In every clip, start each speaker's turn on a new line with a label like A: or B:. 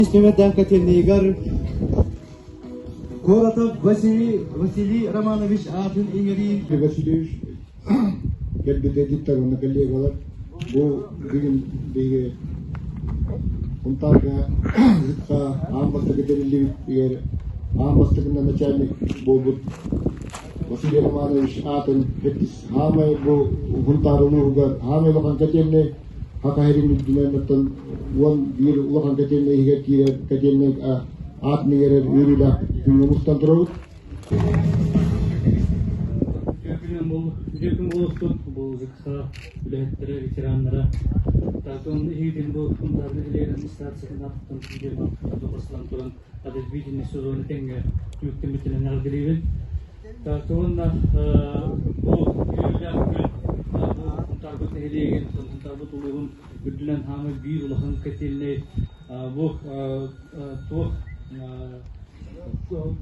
A: Нүмердээх котельныйыгар Коротов Василий, Василий Романович аатын иҥэрии
B: Васильевич кэлбит эдиттэр уонна коллегалар бу бүгүн биһиги Сунтаарга ЖКХ аан бастакы тэриллибитигэр аан бастакынан начальник буолбут Василий Романович аатын хаамай бу Сунтаар улууһугар хаамай улахан котельнай Саха сирин үрдүнэн оттон 11 улахан котельнай иһигэр киирэр котельнай аатын иҥэрэр үөрүүлээх күҥҥэ мустан турабыт.
C: Үтүө күн буолуохтун бу ЖКХ үлэһиттэрэ, ветераннара. Таатон иһитин бу Сунтаар нэһилиэгин администрациятын аатыттан бастатан туран отопительный сезону тэҥҥэ түмүктэммитинэн эҕэрдэлиибин. Уонна бу үөрүүлээх күн бу Сунтаарбыт нэһилиэгин, Сунтаарбыт улууһун үрдүнэн хаамай биир улахан котельнай бу туох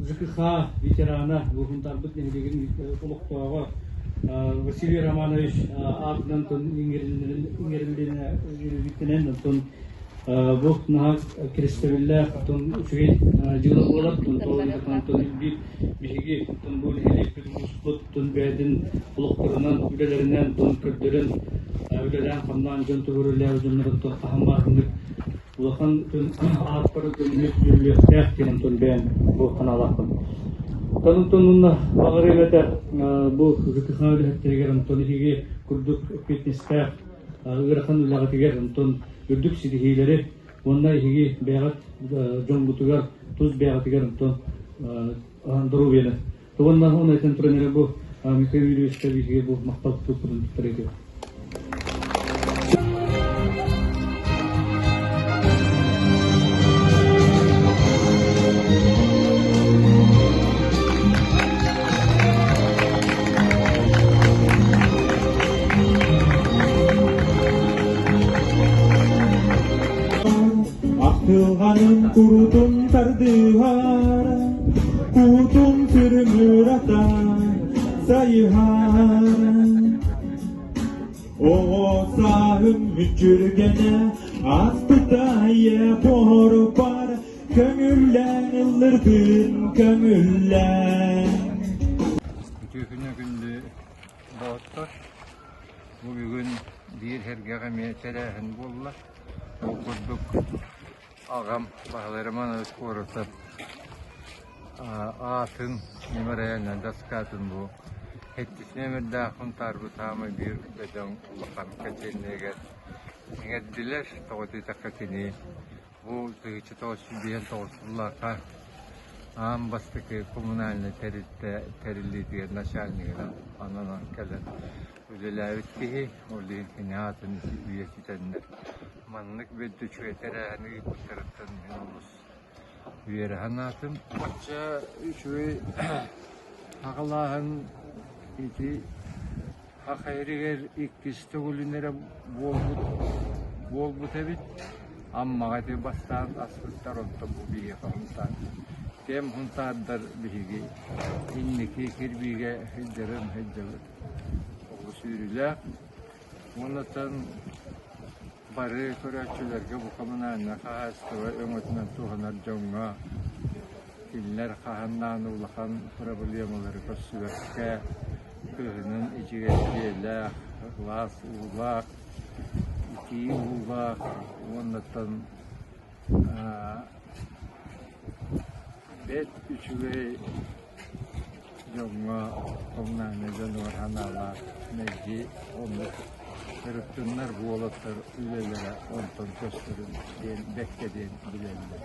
C: ЖКХ ветерана, бу Сунтаарбыт нэһилиэгин олохтооҕо Василий Романович аатынан иҥэриллибитинэн оттон Бу наһаа кэрэхсэбиллээх оттон үчүгэй дьыала буолар. Онтон биир биһиги оттон бу нэһилиэкпит улууспут оттон бэйэтин олохторунан, үлэлэринэн оттон көрдөрөн үлэлээн-хамнаан дьон туһуруулаах дьоннорун хаһан баарыннык улахан ааттары түмүллүөхтээх диэн онтон бэйэм бу санаалаахпын. Онтон уонна баҕарыам этэ бу ЖКХ үлэһиттэригэр онтон биһиги курдук эппиэтинэстээх ыарахан үлэҕитигэр онтон үрдүк ситиһиилэри уонна эһиги бэйэҕит дьоҥҥутугар тус бэйэҕитигэр онтон доруобуйаны уонна уонна этэн туран эрэ бу Михаил Юрьевичка биһиги бу махтал туппутун туттарыытыгар.
A: Ахтылҕаным курутун тардыһар, куутун сүрүмүрата сайыһар. Оҕо сааһым мүччүргэнэ ааспыта ийэ буорупар көҥүллээн ыллырбын көҥүллээн.
D: Үтүө күнү күндү доҕоттор! Бу бүгүн биир сэргэх эмиэ тэрээһин буолла. Ол курдук аҕам Баһылай Романович Коротов аатын нөмэрэйэнэн доскатын бу сэттис нүөмэрдээх Сунтаарбыт саамай биир бөдөҥ улахан котельнайыгар иҥэрдилэр. Тоҕо диэтэххэ кини Бу 1959 сыллаахха аан бастакы коммунальнай тэрилтэ тэриллиитигэр начальнигынан ананан кэлэн үлэлээбит киһи, ол иһин кини аатын үйэтитэннэр маннык бэрт үчүгэй тэрээһини ыыппыттарыттан мин олус үөрэ санаатым. Оччо үчүгэй аҕалааһын ити Саха сиригэр иккис төгүлүн эрэ буолбут буолбут эбит. Аммаҕа ити бастаан аспыттар, онтон бу биһиэхэ Һунтаар. Кэм Һунтаардар биһиги инники кирбиигэ сылдьарын сылдьабыт. Олус үөрүүлээх. Уоннаттан бары көрөөччүлэргэ бу коммунальнай хаһаайыстыба өҥөтүнэн туһанар дьоҥҥо кинилэр хаһан даҕаны улахан проблемалары көрсүбэккэ кыһынын ичигэс дьиэлээх, сылаас уулаах, итии уулаах уоннаттан бэрт үчүгэй дьоҥҥо коммунальнай дьонугар санаалаах мэлдьи оннук ырыттыннар уолаттар үлэлэрэ онтон көстөрүн диэн бэккэ диэн билэллэр.